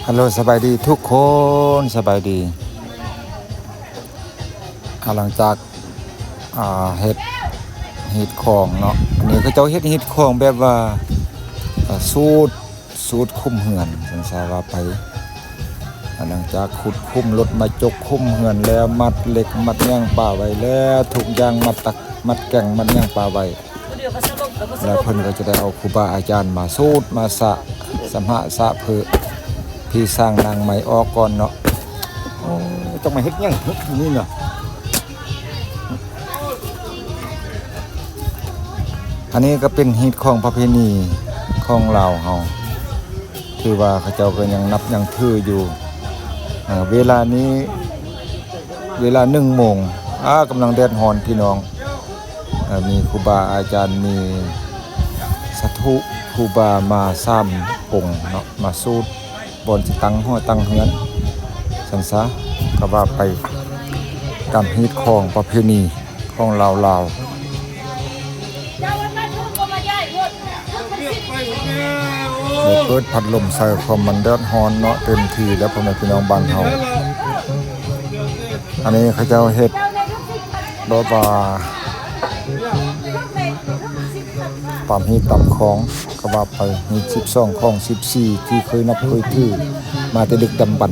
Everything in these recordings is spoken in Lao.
ຮັລໂຫຼ ສະບາຍດີທຸກຄົນ ສະບາຍດີ. ອ່າ ຫຼັງຈາກ ອ່າ ເຮັດຮີດຄອງເນາະ ອັນນີ້ເຂົາເຈົ້າເຮັດຮີດຄອງແບບວ່າ ອ່າ ສູດ ສູດຄຸ້ມເຮືອນ ຊັ້ນສາວ່າໄປ. ອ່າ ຫຼັງຈາກຂຸດຄຸ້ມ ລົດມາຈົກຄຸ້ມເຮືອນແລ້ວ ມັດເຫຼັກມັດຫຍັງປະໄວ້ແລ້ວ ທຸກຢ່າງ ມັດຕັກມັດແກ່ງມັດຫຍັງປະໄວ້ ແລ້ວເພິ່ນກໍຈະໄດ້ເອົາຄູບາອາຈານມາສູດມາສະ ສຳຫະສະເພີ ຜີສ້າງນາງໄມ້ອອກກ່ອນເນາະ. ໂອ້ ຕ້ອງມາເຮັດຫຍັງນີ້ນະ? ອັນນີ້ກໍເປັນຮີດຄອງປະເພນີຂອງລາວເຮົາ ຖືວ່າເຂົາເຈົ້າກໍຍັງນັບຍັງຖືຢູ່. ເອີ ເວລານີ້ ເວລາໜຶ່ງໂມງ ອາ ກຳລັງແດດຮ້ອນພີ່ນ້ອງ. ເອີ ມີຄູບາອາຈານ ມີສາທຸຄູບາມາສາມອົງເນາະ ມາສູດບ່ອນຊິຕັ້ງຫໍຕັ້ງເຮືອນ ຊັ້ນສາ ກໍວ່າໄປ ຕາມຮີດຄອງປະເພນີຂອງລາວໆ. ໄດ້ເປີດພັດລົມໃສ່ ເພາະມັນແດດຮ້ອນເນາະ ເຕັມທີ່ແລ້ວ ພໍ່ແມ່ພີ່ນ້ອງບ້ານເຮົາ. ອັນນີ້ເຂົາເຈົ້າເຮັດແບບວ່າ ຕາມຮີດຕາມຄອງ ກໍວ່າໄປ ຮີດສິບສອງ ຄອງສິບສີ່ ທີ່ເຄີຍນັບເຄີຍຖືມາແຕ່ດຶກດຳບັນ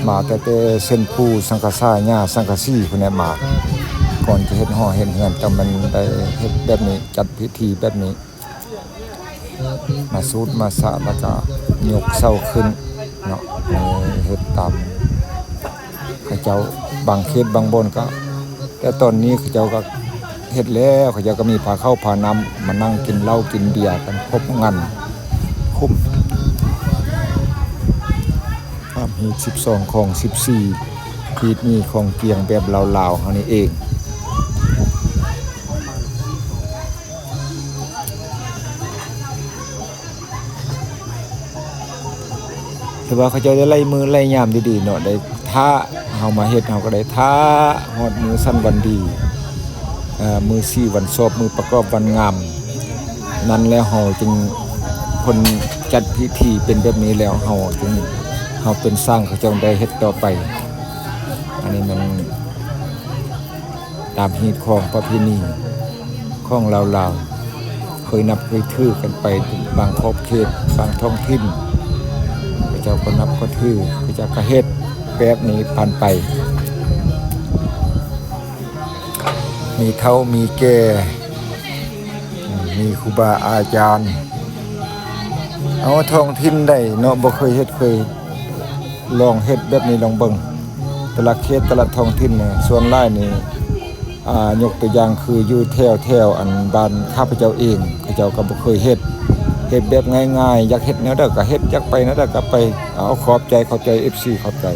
ມາແຕ່ ແຕ່ເຊັ່ນປູ່ສັງກະສາ ຍ່າສັງກະສີພຸ້ນແຫຼະ ມາ ກ່ອນຈະເຮັດຫໍເຮັດເຮືອນ ກໍແມ່ນໄດ້ເຮັດແບບນີ້ ຈັດພິທີແບບນີ້ ມາສູດມາສະ ແລ້ວກະຍົກເສົາຂຶ້ນເນາະ ເຮັດຕາມເຂົາເຈົ້າ ບາງເຂດບາງບ່ອນກະ ແຕ່ຕອນນີ້ເຂົາເຈົ້າກະເຮັດແລ້ວ ເຂົາເຈົ້າກະມີພາເຂົ້າພານ້ຳ ມານັ່ງກິນເຫຼົ້າກິນເບຍກັນຄົບງັນຄຸ້ມ. ຕາມຮີດສິບສອງ ຄອງສິບສີ່ ຮີດມີຂອງກຽງແບບລາວໆເຮົານີ້ເອງ. ຖືວ່າເຂົາເຈົ້າໄດ້ໄລ່ມື້ໄລ່ຍາມດີໆເນາະ ໄດ້ຖ້າເຮົາມາເຮັດ ເຮົາກໍໄດ້ຖ້າຮອດມື້ສັນວັນດີ ເອີ ມື້ຊີ້ວັນຊອບ ມື້ປະກອບວັນງາມນັ້ນແລ້ວ ເຮົາຈຶ່ງ ເພິ່ນຈັດພິທີເປັນແບບນີ້ແລ້ວ ເຮົາຈຶ່ງ ເຮົາເປັນຊ່າງ ເຂົາເຈົ້າໄດ້ເຮັດຕໍ່ໄປ. ອັນນີ້ແມ່ນ ຕາມຮີດຄອງປະເພນີຂອງລາວໆ ເຄີຍນັບເຄີຍຖືກັນໄປ ບາງຂອບເຂດ ບາງທ້ອງຖິ່ນ ເຂົາເຈົ້າກໍນັບກໍຖື ເຂົາເຈົ້າກໍເຮັດແບບນີ້ຜ່ານໄປ. ມີເຖົ້າມີແກ່ ມີຄູບາອາຈານ ເອົາ ທ້ອງຖິ່ນໃດເນາະ ບໍ່ເຄີຍເຮັດ ເຄີຍລອງເຮັດແບບນີ້ລອງເບິ່ງ ແຕ່ລະເຂດແຕ່ລະທ້ອງຖິ່ນນີ້ ສ່ວນຫຼາຍນີ້ ອ່າ ຍົກຕົວຢ່າງຄືຢູ່ແຖວ ແຖວອັນບ້ານຂ້າພະເຈົ້າເອງ ເຂົາເຈົ້າກໍບໍ່ເຄີຍເຮັດ ເຮັດແບບງ່າຍໆ ຢາກເຮັດແນວໃດກໍເຮັດ ຢາກໄປແນວໃດກໍໄປ. ເອົາ ຂອບໃຈ ຂອບໃຈ ເອັຟຊີ ຂອບໃຈ.